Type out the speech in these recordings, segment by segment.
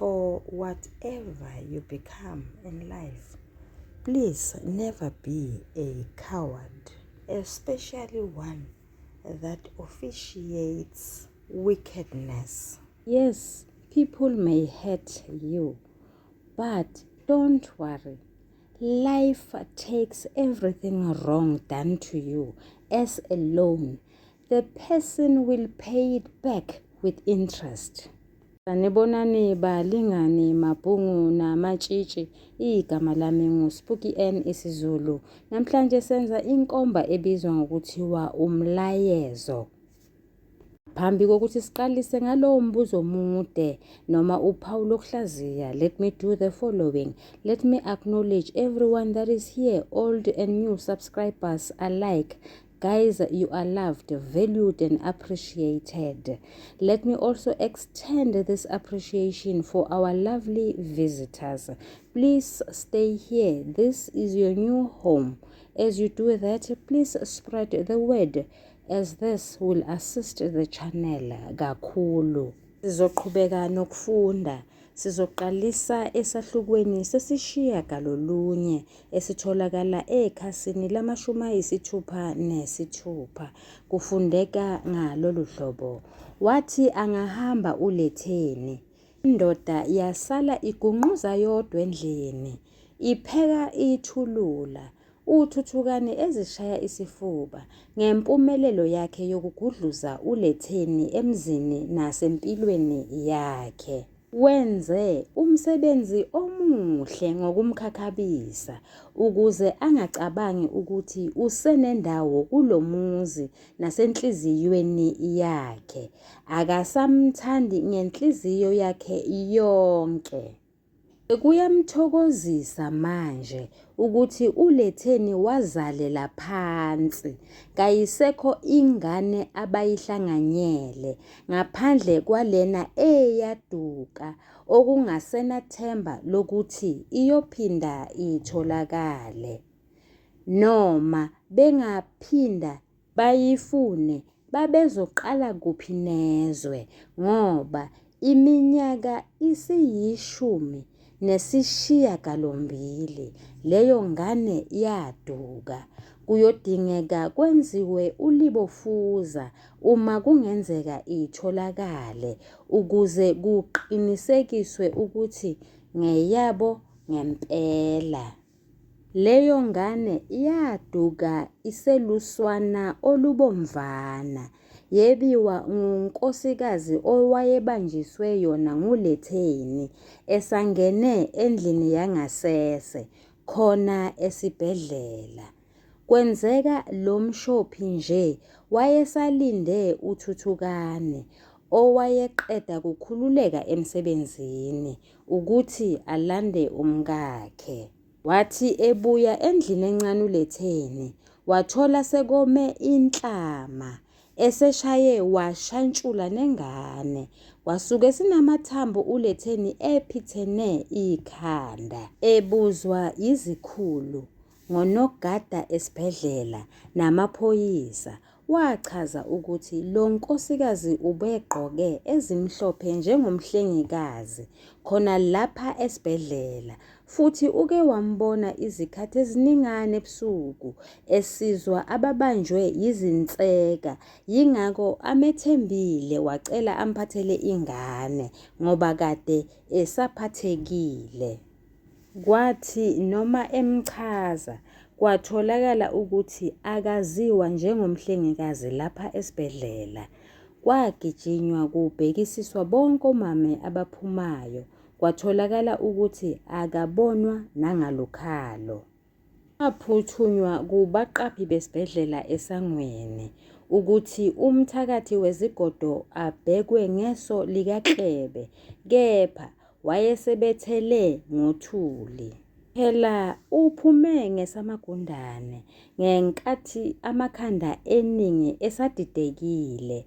For whatever you become in life, please never be a coward, especially one that officiates wickedness. Yes, people may hate you, but don't worry. Life takes everything wrong done to you as a loan. The person will pay it back with interest. Sanibonani balingani mabhungu namatshitshi igama lami nguSpooky N isiZulu. Namhlanje senza inkomba ebizwa ngokuthiwa umlayezo. Phambi kokuthi siqalise ngalowo mbuzo omude noma uphawu lokuhlaziya, let me do the following. Let me acknowledge everyone that is here, old and new subscribers alike. Guys, you are loved, valued, and appreciated. Let me also extend this appreciation for our lovely visitors. Please stay here. This is your new home. As you do that, please spread the word as this will assist the channel kakhulu. Sizoqhubeka nokufunda. Sizoqalisa esahlukweni sesishiyagalolunye esitholakala ekhasini lama-66. Kufundeka ngalolu hlobo. Wathi angahamba uLetheni, indoda yasala igunquza yodwa endlini, ipheka ithulula. UThuthukani ezishaya isifuba ngempumelelo yakhe yokugudluza uLetheni emzini nasempilweni yakhe. Wenze umsebenzi omuhle ngokumkhakhabisa ukuze angacabangi ukuthi usenendawo kulo muzi nasenhliziyweni yakhe. Akasamthandi ngenhliziyo yakhe yonke. Kuyamthokozisa manje ukuthi uLetheni wazalela phansi, kayisekho ingane abayihlanganyele ngaphandle kwalena eyaduka okungasenathemba lokuthi iyophinda itholakale. Noma bengaphinda bayifune babezoqala kuphi nezwe ngoba iminyaka isiyishumi nesishiyagalombili leyo ngane yaduka. Kuyodingeka kwenziwe ulibofuza uma kungenzeka itholakale ukuze kuqinisekiswe ukuthi ngeyabo ngempela. Leyo ngane yaduka iseluswana olubomvana, yebiwa ngunkosikazi owayebanjiswe yona nguLetheni esangene endlini yangasese khona esibhedlela. Kwenzeka lo mshophi nje wayesalinde uThuthukani owayeqeda kukhululeka emsebenzini ukuthi alande umkakhe. Wathi ebuya endlini encane uLetheni wathola sekome inhlama eseshaye washantshula nengane. Kwasuke sinamathambo uLetheni ephithene ikhanda. Ebuzwa yizikhulu ngonogada esibhedlela namaphoyisa Wachaza ukuthi lo nkosikazi ubegqoke ezimhlophe njengomhlengikazi khona lapha esibhedlela futhi uke wambona izikhathi eziningana ebusuku esizwa ababanjwe yizinseka yingakho amethembile wacela amphathele ingane ngoba kade esaphathekile. Kwathi noma emchaza kwatholakala ukuthi akaziwa njengomhlengikazi lapha esibhedlela. Kwagijinywa kubhekisiswa bonke omame abaphumayo kwatholakala ukuthi akabonwa nangalukhalo. Kwaphuthunywa kubaqaphi besibhedlela esangweni ukuthi umthakathi wezigodo abhekwe ngeso likaKlebe kepha wayesebethele ngothuli. Phela uphume ngesamagundane ngenkathi amakhanda eningi esadidekile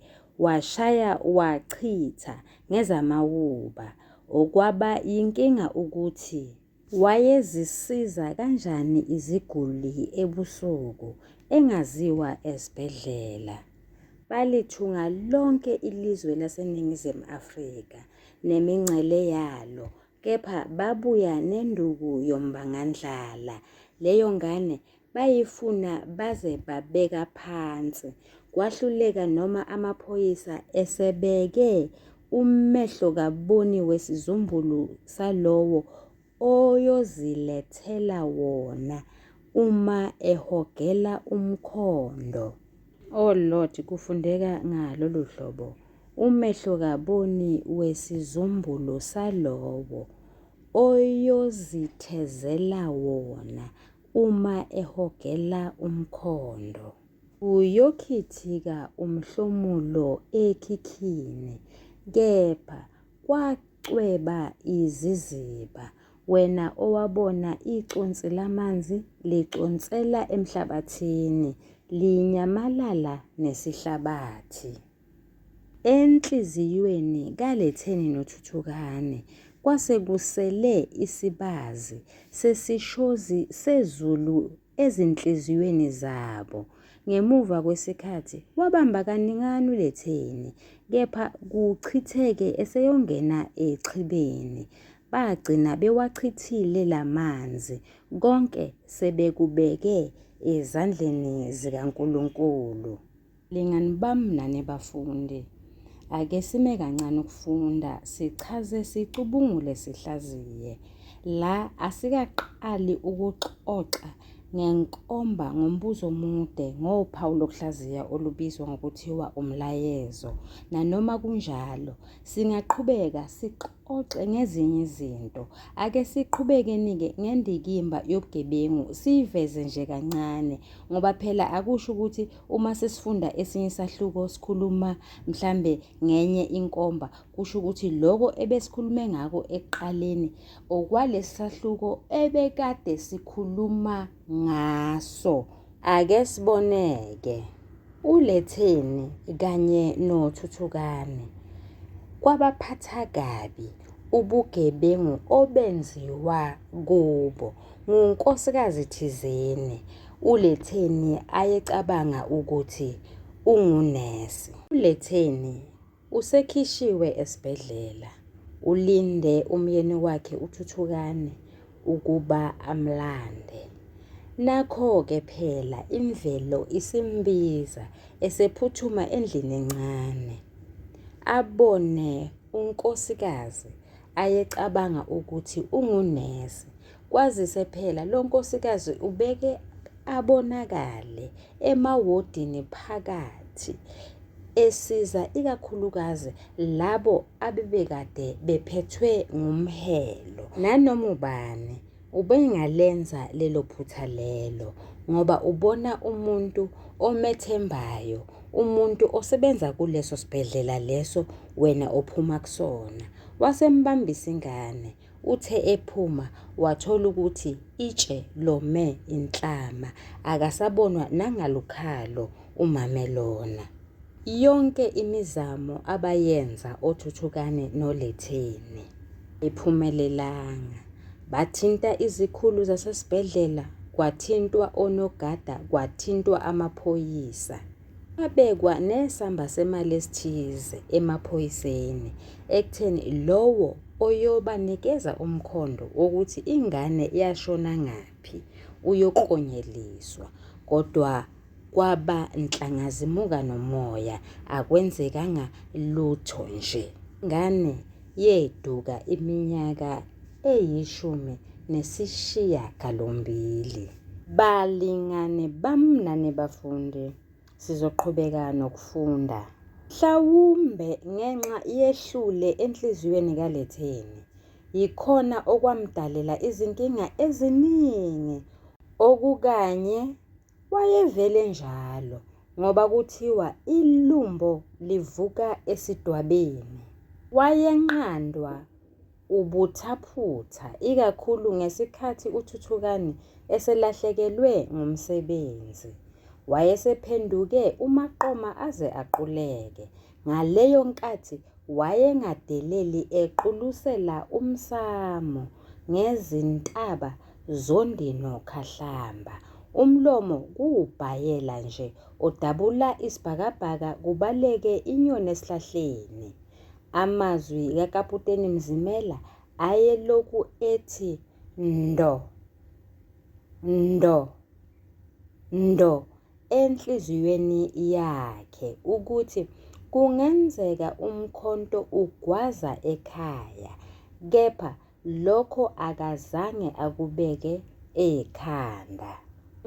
washaya wachitha ngezamawuba. Okwaba yinkinga ukuthi Wayezisiza kanjani iziguli ebusuku engaziwa esibhedlela? Balithunga lonke ilizwe laseNingizimu Afrika nemingcele yalo. Kepha babuya nenduku yombangandlala. Leyo ngane bayifuna baze babeka phansi. Kwahluleka noma amaphoyisa esebeke umehlokaboni wesizumbulu salowo oyozilethela wona uma ehogela umkhondo. Oh Lord kufundeka ngalolu hlobo. Umehlokaboni wesizumbulu salowo oyozithezela wona uma ehogela umkhondo. Uyokhithika umhlomulo ekhikhini, kepha kwacweba iziziba, wena owabona iconsi lamanzi liconsela emhlabathini, linyamalala nesihlabathi. Enhliziyweni kaLetheni noThuthukani kwase kusele isibazi sesishozi sezulu ezinhliziyweni zabo. Ngemuva kwesikhathi wabamba kaningana uLetheni, kepha kuchitheke eseyongena exhibeni. Bagcina bewachithile la manzi, konke sebekubeke ezandleni zikaNkulunkulu. Balingani bami nani bafundi, ake sime kancane ukufunda, sichaze, sicubungule, sihlaziye. La asikaqali ukuxoxa ngenkomba ngombuzo omude ngophawu lokuhlaziya olubizwa ngokuthiwa umlayezo. Nanoma kunjalo, singaqhubeka sixoxe ngezinye izinto. Ake siqhubekeni-ke ngendikimba yobugebengu siyiveze nje kancane ngoba phela akusho ukuthi uma sesifunda esinye isahluko sikhuluma mhlambe ngenye inkomba kusho ukuthi loko ebesikhulume ngako ekuqaleni okwalesi sahluko ebekade sikhuluma ngaso. Ake siboneke uLetheni kanye noThuthukani kwabaphatha kabi ubugebengu obenziwa kubo ngunkosikazi thizeni uLetheni ayecabanga ukuthi ungunesi. ULetheni usekhishiwe esibhedlela, ulinde umyeni wakhe uThuthukani ukuba amlande. Nakho-ke phela imvelo isimbiza esephuthuma endlini encane. Abone unkosikazi ayecabanga ukuthi ungunesi Kwazise phela lo nkosikazi ubeke abonakale emawodini phakathi esiza ikakhulukazi labo abebekade bephethwe ngumhelo. Nanoma ubani ubengalenza lelo phutha lelo ngoba ubona umuntu omethembayo, umuntu osebenza kuleso sibhedlela leso wena ophuma kusona. Wasembambisa ingane. Uthe ephuma wathola ukuthi itshe lome inhlama, akasabonwa nangalukhalo umame lona. Yonke imizamo abayenza oThuthukani noLetheni ayiphumelelanga. Bathinta izikhulu zasesibhedlela, kwathintwa onogada, kwathintwa amaphoyisa. Kwabekwa nesamba semali esithize emaphoyiseni ekutheni lowo oyobanikeza umkhondo wokuthi ingane yashona ngaphi uyoklonyeliswa kodwa kwaba nhlangazimuka nomoya akwenzekanga lutho nje. Ingane yeduka iminyaka eyishumi nesishiyagalombili. Balingani bam nani bafundi, sizoqhubeka nokufunda. Mhlawumbe ngenxa yehlule enhliziyweni kaLetheni, yikhona okwamdalela izinkinga eziningi okukanye wayevele enjalo ngoba kuthiwa ilumbo livuka esidwabeni. Wayenqandwa ubuthaphuthaphu ikakhulu ngesikhathi uThuthukani eselahlekelwe ngumsebenzi. Wayesephenduke umaqoma aze aquleke. Ngaleyo nkathi wayengadeleli equlusela umsamo ngezintaba zoNdinokhahlamba. Umlomo kuwubhayela nje odabula isibhakabhaka kubaleke inyoni esihlahleni. Amazwi kaKaputeni Mzimela ayelokhu ethi ndo, ndo, ndo enhliziyweni yakhe ukuthi kungenzeka umkhonto ugwaza ekhaya, kepha lokho akazange akubeke ekhanda.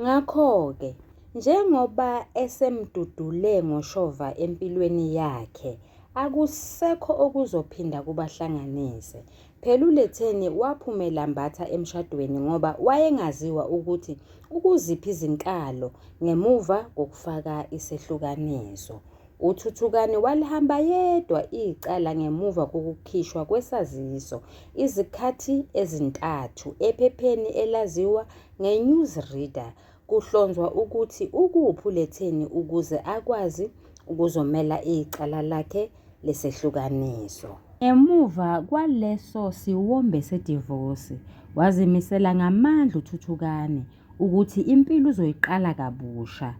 Ngakho-ke njengoba esemdudule ngoshova empilweni yakhe, akusekho okuzophinda kubahlanganise. Phela uLetheni waphumela mbatha emshadweni ngoba wayengaziwa ukuthi ukuziphi izinkalo ngemuva kokufaka isehlukaniso. UThuthukani walihamba yedwa icala ngemuva kokukhishwa kwesaziso izikhathi ezintathu ephepheni elaziwa ngeNews Reader kuhlonzwa ukuthi ukuphi uLetheni ukuze akwazi ukuzomela icala lakhe lesehlukaniso. Ngemuva kwaleso siwombe sedivosi, wazimisela ngamandla uThuthukani ukuthi impilo uzoyiqala kabusha.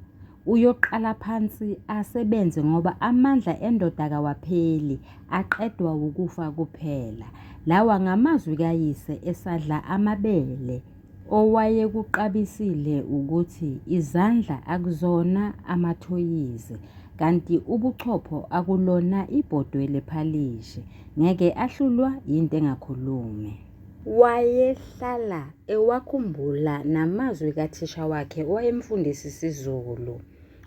Uyoqala phansi asebenze ngoba amandla endoda kawapheli, aqedwa wukufa kuphela. Lawa ngamazwi kayise esadla amabele. Owayekuqabisile ukuthi izandla akuzona amathoyizi kanti ubuchopho akulona ibhodwe lephalishi, ngeke ahlulwa yinto engakhulumi. Wayehlala ewakhumbula namazwi kathisha wakhe owayemfundisa isiZulu,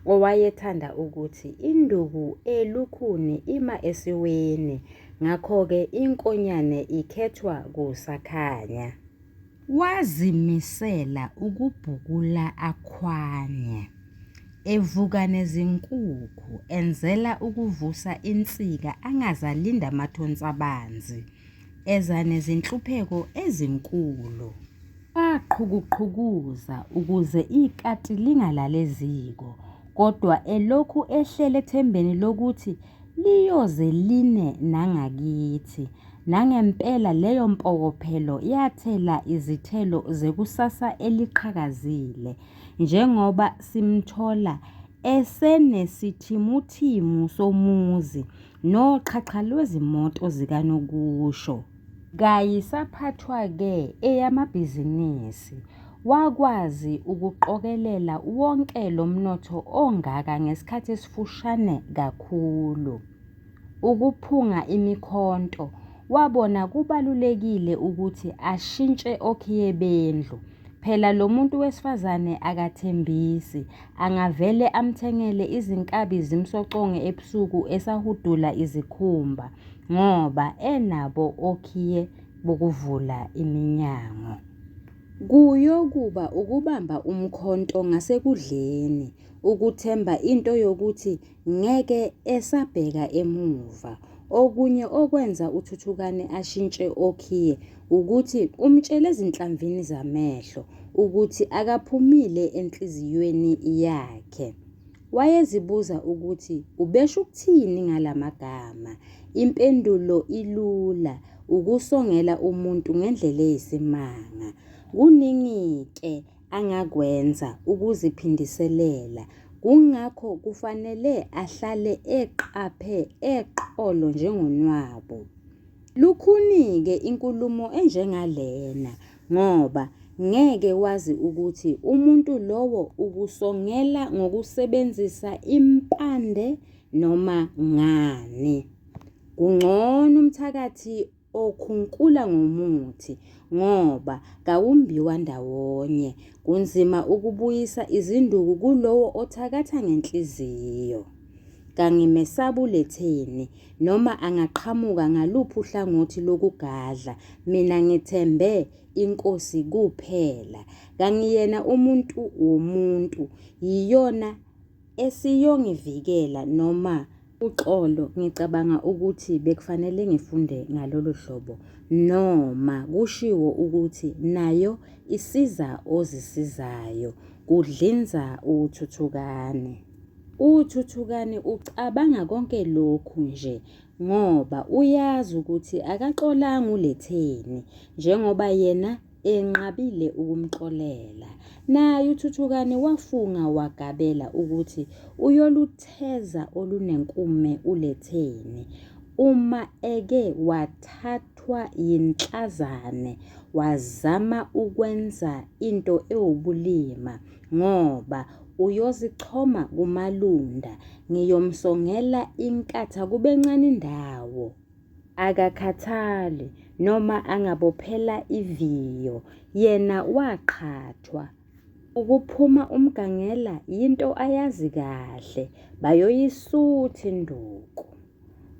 owayethanda ukuthi induku elukhuni ima esiweni, ngakho-ke inkonyane ikhethwa kusakhanya. Wazimisela ukubhukula akhwanye, evuka nezinkukhu enzela ukuvusa insika angaze alinda amathonsi abanzi, eza nezinhlupheko ezinkulu. Waqhukuqhukuza ukuze ikati lingalali eziko, kodwa elokhu ehleli ethembeni lokuthi liyoze line nangakithi. Nangempela leyo mpokophelo yathela izithelo zekusasa eliqhakazile, njengoba simthola esenesithimuthimu somuzi noxhaxha lwezimoto zikanokusho. Kayisaphathwa-ke eyamabhizinisi, wakwazi ukuqokelela wonke lo mnotho ongaka ngesikhathi esifushane kakhulu. Ukuphunga imikhonto, wabona kubalulekile ukuthi ashintshe okhiye bendlu. Phela lo muntu wesifazane akathembisi, angavele amthengele izinkabi zimsoconge ebusuku esahudula izikhumba ngoba enabo okhiye bokuvula iminyango. Kuyokuba ukubamba umkhonto ngasekudleni, ukuthemba into yokuthi ngeke esabheka emuva. Okunye okwenza uThuthukani ashintshe okhiye wukuthi umtshele ezinhlamvini zamehlo ukuthi akaphumile enhliziyweni yakhe. Wayezibuza ukuthi ubesho ukuthini ngala magama. Impendulo ilula, ukusongela umuntu ngendlela eyisimanga. Kuningi-ke angakwenza ukuziphindiselela, kungakho kufanele ahlale eqaphe eqolo njengonwabu. Lukhuni-ke inkulumo enjengalena ngoba ngeke wazi ukuthi umuntu lowo ukusongela ngokusebenzisa impande noma ngani. Kungcono umthakathi okhunkula ngomuthi ngoba kawumbiwa ndawonye. Kunzima ukubuyisa izinduku kulowo othakatha ngenhliziyo. Kangimesabi uLetheni noma angaqhamuka ngaluphi uhlangothi lokugadla, mina ngithembe iNkosi kuphela. Kangiyena umuntu womuntu, yiyona esiyongivikela noma Uxolo, ngicabanga ukuthi bekufanele ngifunde ngalolu hlobo noma kushiwo ukuthi nayo isiza ozisizayo, kudlinza uThuthukani. UThuthukani ucabanga konke lokhu nje ngoba uyazi ukuthi akaxolanga uLetheni njengoba yena enqabile ukumxolela. Naye uThuthukani wafunga wagabela ukuthi uyolutheza olunenkume uLetheni. uma eke wathathwa yinhlazane wazama ukwenza into ewubulima ngoba uyozichoma kuMalunda, ngiyomsongela inkatha kubencane indawo. Akakhathali noma angabophela iviyo, yena waqhathwa. Ukuphuma umgangela yinto ayazi kahle, bayoyisutha induku.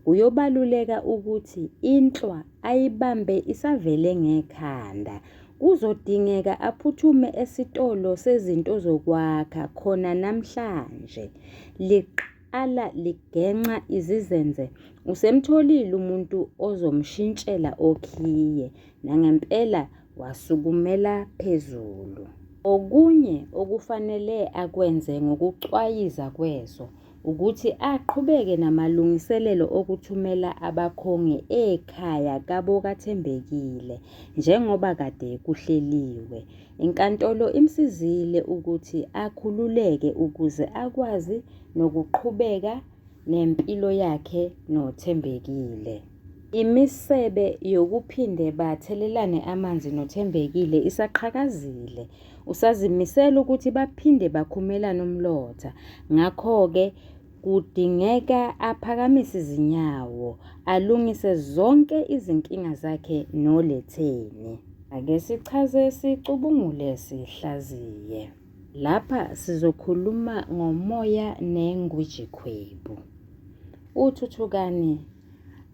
Kuyobaluleka ukuthi inhlwa ayibambe isavele ngekhanda. Kuzodingeka aphuthume esitolo sezinto zokwakha khona namhlanje. Liqala ligenca izizenze usemtholile umuntu ozomshintshela okhiye. Nangempela wasukumela phezulu. Okunye okufanele akwenze ngokucwayiza kweso ukuthi aqhubeke namalungiselelo okuthumela abakhongi ekhaya kabo kaThembekile njengoba kade kuhleliwe. Inkantolo imsizile ukuthi akhululeke ukuze akwazi nokuqhubeka nempilo yakhe noThembekile. Imisebe yokuphinde bathelelane amanzi noThembekile isaqhakazile. Usazimisele ukuthi baphinde bakhumelane umlotha. Ngakho-ke kudingeka aphakamise izinyawo, alungise zonke izinkinga zakhe noLetheni. Ake sichaze sicubungule sihlaziye. Lapha sizokhuluma ngomoya nengwijikhwebu. UThuthukani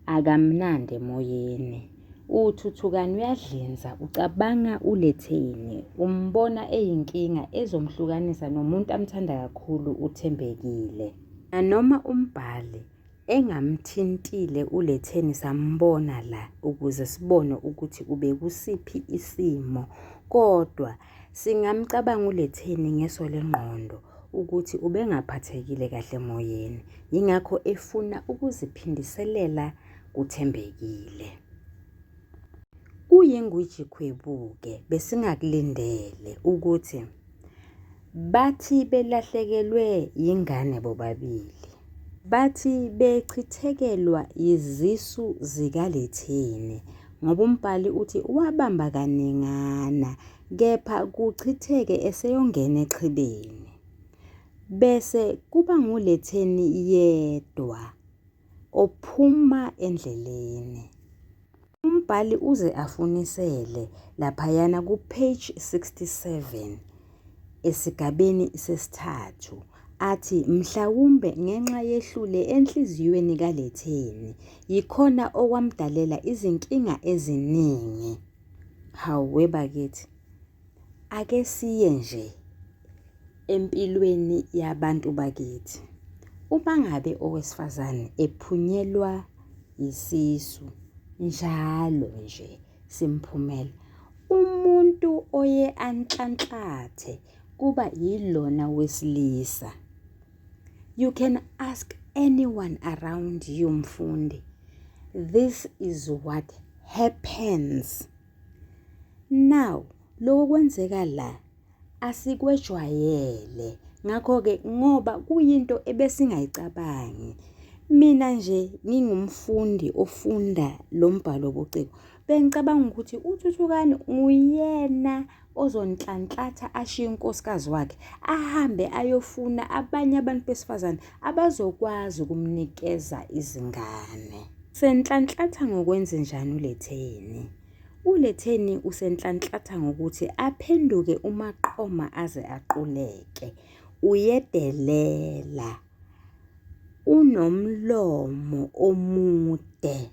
akamnandi emoyeni. UThuthukani uyadlinza ucabanga uLetheni, umbona eyinkinga ezomhlukanisa nomuntu amthanda kakhulu uThembekile. Nanoma umbhali engamthintile uLetheni sambona la ukuze sibone ukuthi ubekusiphi isimo kodwa singamcabanga uLetheni ngeso lengqondo ukuthi ubengaphathekile kahle emoyeni yingakho efuna ukuziphindiselela kuThembekile. Kuyingwijikhwebu-ke besingakulindele ukuthi bathi belahlekelwe yingane bobabili. Bathi bechithekelwa yizisu zikaLetheni ngoba umbhali uthi wabamba kaningana kepha kuchitheke eseyongena exhibeni. Bese kuba nguLetheni yedwa ophuma endleleni. Umbhali uze afunisele laphayana ku-page 67 esigabeni sesithathu athi mhlawumbe ngenxa yehlule enhliziyweni kaLetheni yikhona okwamdalela izinkinga eziningi. Hawu webakithi, ake siye nje empilweni yabantu bakithi. Uma ngabe owesifazane ephunyelwa yisisu njalo nje simphumela, umuntu oye anhlanhlathe kuba yilona wesilisa. You can ask anyone around you mfundi. This is what happens. Now, lokho kwenzeka la asikwejwayele ngakho-ke ngoba kuyinto ebesingayicabangi. Mina nje ngingumfundi ofunda lo mbhalo wobuciko, bengicabanga ukuthi uThuthukani nguyena ozonhlanhlatha ashiye unkosikazi wakhe ahambe ayofuna abanye abantu besifazane abazokwazi ukumnikeza izingane. Senhlanhlatha ngokwenzenjani uLetheni? ULetheni usenhlanhlatha ngokuthi aphenduke umaqoma aze aquleke. Uyedelela. Unomlomo omude.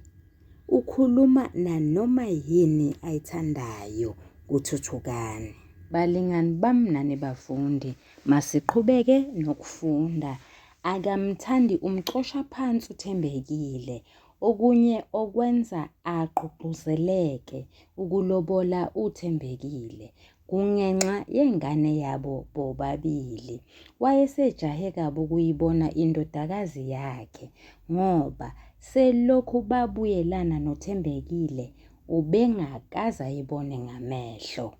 Ukhuluma nanoma yini ayithandayo kuThuthukani. Balingani bami nani bafundi, masiqhubeke nokufunda. Akamthandi umcosha phansi uThembekile. Okunye okwenza agqugquzeleke ukulobola uThembekile kungenxa yengane yabo bobabili. Wayesejahe kabi ukuyibona indodakazi yakhe ngoba selokhu babuyelana noThembekile ubengakaze ayibone ngamehlo.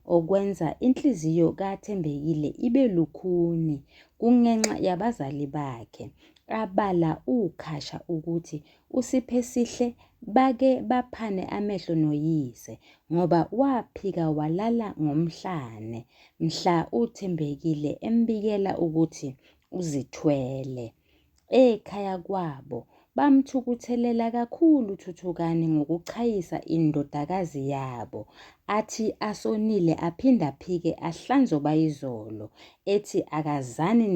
Okwenza inhliziyo kaThembekile ibe lukhuni kungenxa yabazali bakhe. Abala ukhasha ukuthi uSiphesihle bake baphane amehlo noyise ngoba waphika walala ngomhlane mhla uThembekile embikela ukuthi uzithwele. Ekhaya kwabo bamthukuthelela kakhulu uThuthukani ngokuchayisa indodakazi yabo athi asonile aphinde aphike ahlanze obayizolo ethi akazani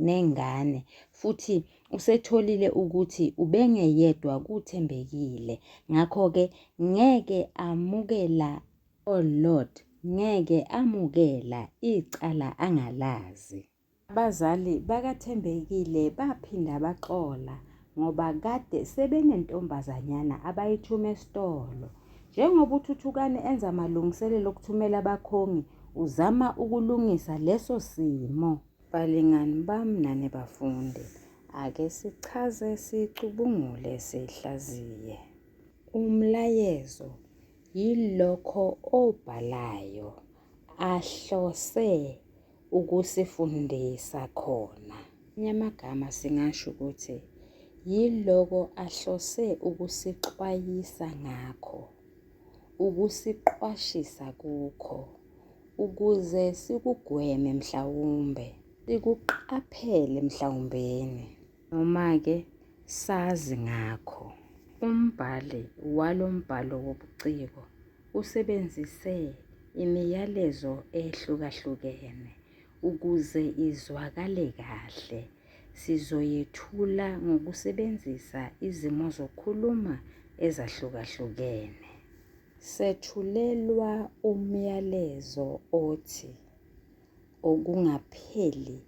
nengane futhi usetholile ukuthi ubengeyedwa kuThembekile ngakho-ke ngeke amukela oh Lord ngeke amukela icala angalazi. Abazali bakaThembekile baphinda baxola ngoba kade sebenentombazanyana abayithume esitolo. Njengoba uThuthukani enza amalungiselelo okuthumela abakhongi, uzama ukulungisa leso simo. Balingani bami nani bafundi, ake sichaze sicubungule sihlaziye. Umlayezo yilokho obhalayo ahlose ukusifundisa khona. Ngamanye amagama singasho ukuthi yiloko ahlose ukusixwayisa ngakho, ukusiqwashisa kukho, ukuze sikugweme mhlawumbe, sikuqaphele mhlawumbeni, noma-ke sazi ngakho. Umbhali walo mbhalo wobuciko usebenzise imiyalezo ehlukahlukene ukuze izwakale kahle. Sizoyethula ngokusebenzisa izimo zokukhuluma ezahlukahlukene. Sethulelwa umyalezo othi okungapheli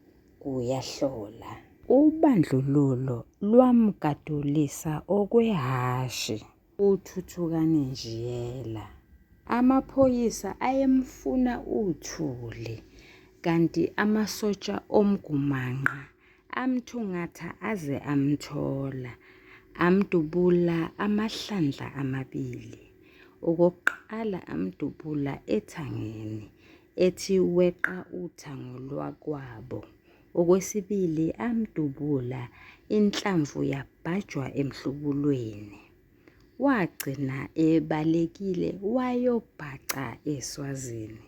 kuyahlola. Ubandlululo lwamgadulisa okwehhashi. UThuthukani Njiyela. Amaphoyisa ayemfuna uThuli kanti amasotsha omgumanqa amthungatha aze amthola, amdubula amahlandla amabili. Okokuqala amdubula ethangeni, ethi weqa uthango lwakwabo. Okwesibili amdubula inhlamvu yabhajwa emhlubulweni. Wagcina ebalekile wayobhaca eSwazini.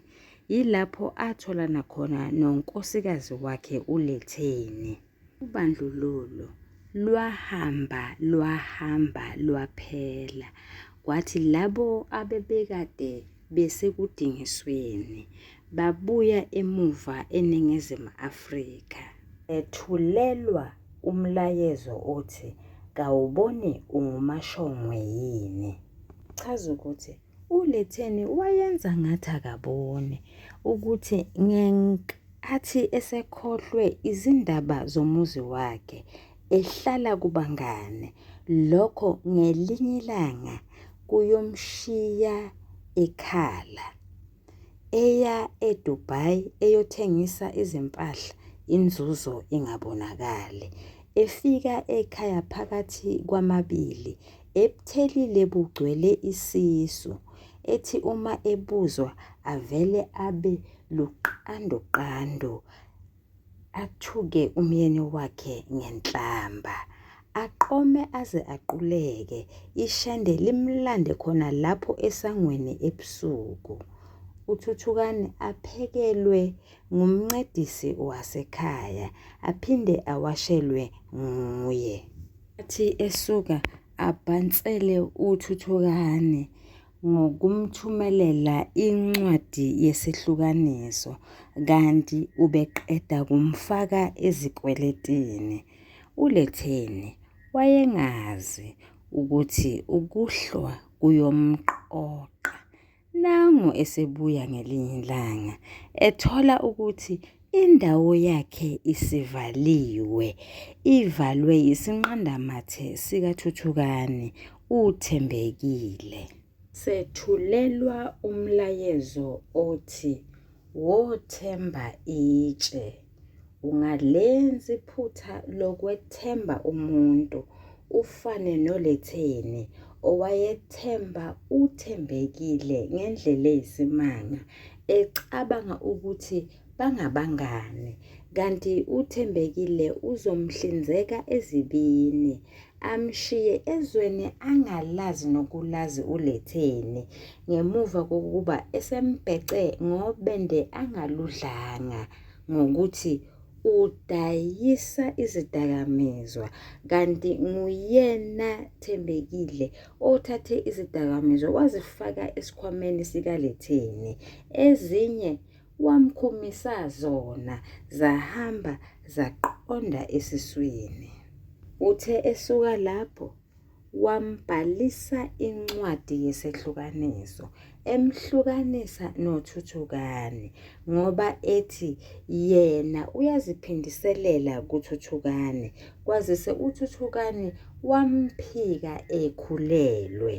Yilapho atholana khona nonkosikazi wakhe uLetheni. Ubandlululo lwahamba lwahamba lwaphela, kwathi labo abebekade besekudingisweni babuya emuva eNingizimu Afrika. Ethulelwa umlayezo othi kawuboni unguMashongwe yini. Chaza ukuthi uLetheni wayenza ngathi akaboni ukuthi ngenkathi esekhohlwe izindaba zomuzi wakhe ehlala kubangane, lokho ngelinye ilanga kuyomshiya ekhala. Eya eDubai eyothengisa izimpahla inzuzo ingabonakali. Efika ekhaya phakathi kwamabili ebuthelile bugcwele isisu. Ethi uma ebuzwa avele abe luqanduqandu Athuke umyeni wakhe ngenhlamba. Aqome aze aquleke, ishende limlande khona lapho esangweni ebusuku. UThuthukani aphekelwe ngumncedisi wasekhaya, aphinde awashelwe nguye. Athi esuka abhansele uThuthukani ngokumthumelela incwadi yesehlukaniso kanti ubeqeda kumfaka ezikweletini. ULetheni wayengazi ukuthi ukuhlwa kuyomqoqa. Nangu esebuya ngelinye ilanga ethola ukuthi indawo yakhe isivaliwe, ivalwe yisinqandamathe sikaThuthukani uThembekile. Sethulelwa umlayezo othi wothemba itshe. Ungalenzi iphutha lokwethemba umuntu ufane noLetheni owayethemba uThembekile ngendlela eyisimanga ecabanga ukuthi Bangabangani kanti uThembekile uzomhlinzeka ezibini amshiye ezweni angalazi nokulazi uLetheni ngemuva kokuba esembhece ngobende angaludlanga ngokuthi udayisa izidakamizwa kanti nguyena Thembekile othathe izidakamizwa wazifaka esikhwameni sikaLetheni ezinye wamkhumisa zona zahamba zaqonda esiswini. Uthe esuka lapho wambhalisa incwadi yesehlukaniso emhlukanisa noThuthukani ngoba ethi yena uyaziphindiselela kuThuthukani kwazise uThuthukani wamphika ekhulelwe.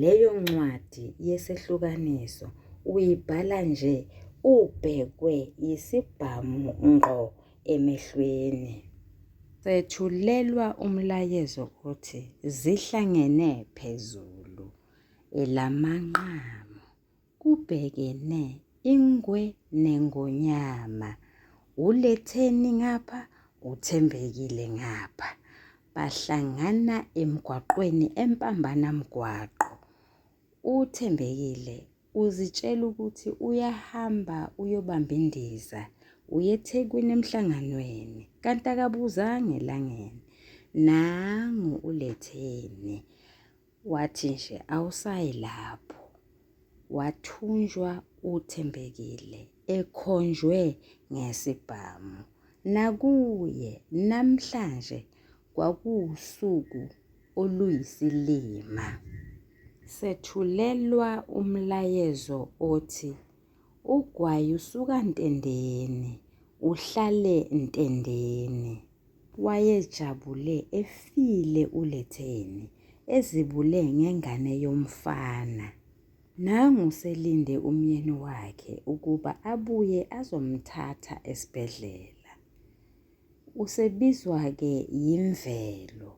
Leyo ncwadi yesehlukaniso uyibhala nje ubhekwe yisibhamu ngqo emehlweni. Sethulelwa umlayezo othi zihlangene phezulu elamanqamu kubhekene ingwe nengonyama uLetheni ngapha uThembekile ngapha bahlangana emgwaqweni empambanamgwaqo UThembekile uzitshela ukuthi uyahamba uyobamba indiza uye eThekwini emhlanganweni kanti akabuzanga elangeni. Nangu uLetheni wathi nje awusayi lapho. Wathunjwa uThembekile ekhonjwe ngesibhamu. Nakuye namhlanje Kwakuwusuku oluyisilima. Sethulelwa umlayezo othi ugwayi usuka ntendeni, uhlale ntendeni. Wayejabule efile uLetheni, ezibule ngengane yomfana. Nangu uselinde umyeni wakhe ukuba abuye azomthatha esibhedlela. Usebizwa-ke yimvelo.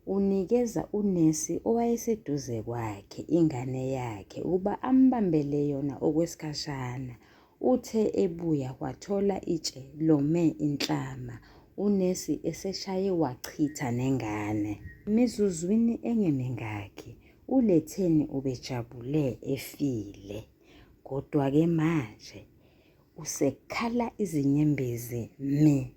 Unikeza unesi owayeseduze kwakhe ingane yakhe ukuba ambambele yona okwesikhashana. Uthe ebuya wathola itshe lome inhlama, unesi eseshaye wachitha nengane. Emizuzwini engemingakhi uLetheni ubejabule efile. Kodwa-ke manje Usekhala izinyembezi mi.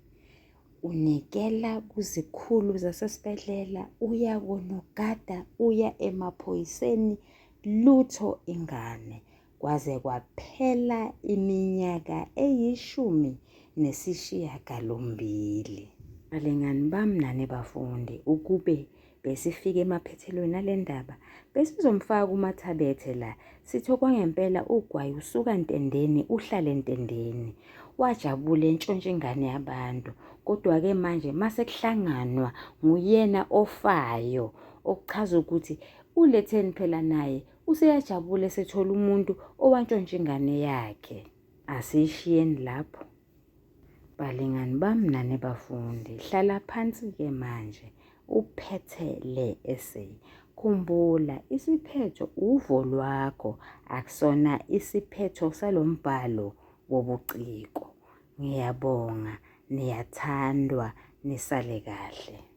Unikela kuzikhulu zasesibhedlela, uya konogada, uya emaphoyiseni, lutho ingane. Kwaze kwaphela iminyaka eyishumi nesishiyagalombili. Balingani bami nani bafundi, ukube Besifike emaphethelweni ale ndaba, besizomfaka uMaThabethe la, sithi okwangempela ugwayi usuka ntendeni uhlale ntendeni. Wajabula entshontsha ingane yabantu. Kodwa-ke manje mase kuhlanganwa nguyena ofayo, okuchaza ukuthi uLetheni phela naye useyajabula esethola umuntu owantshontsha ingane yakhe. Asiyishiyeni lapho. Balingani bami nani bafundi, hlala phansi-ke manje uphethe le essay. Khumbula, isiphetho uvo lwakho, akusona isiphetho salo mbhalo wobuciko. Ngiyabonga, niyathandwa, nisale kahle.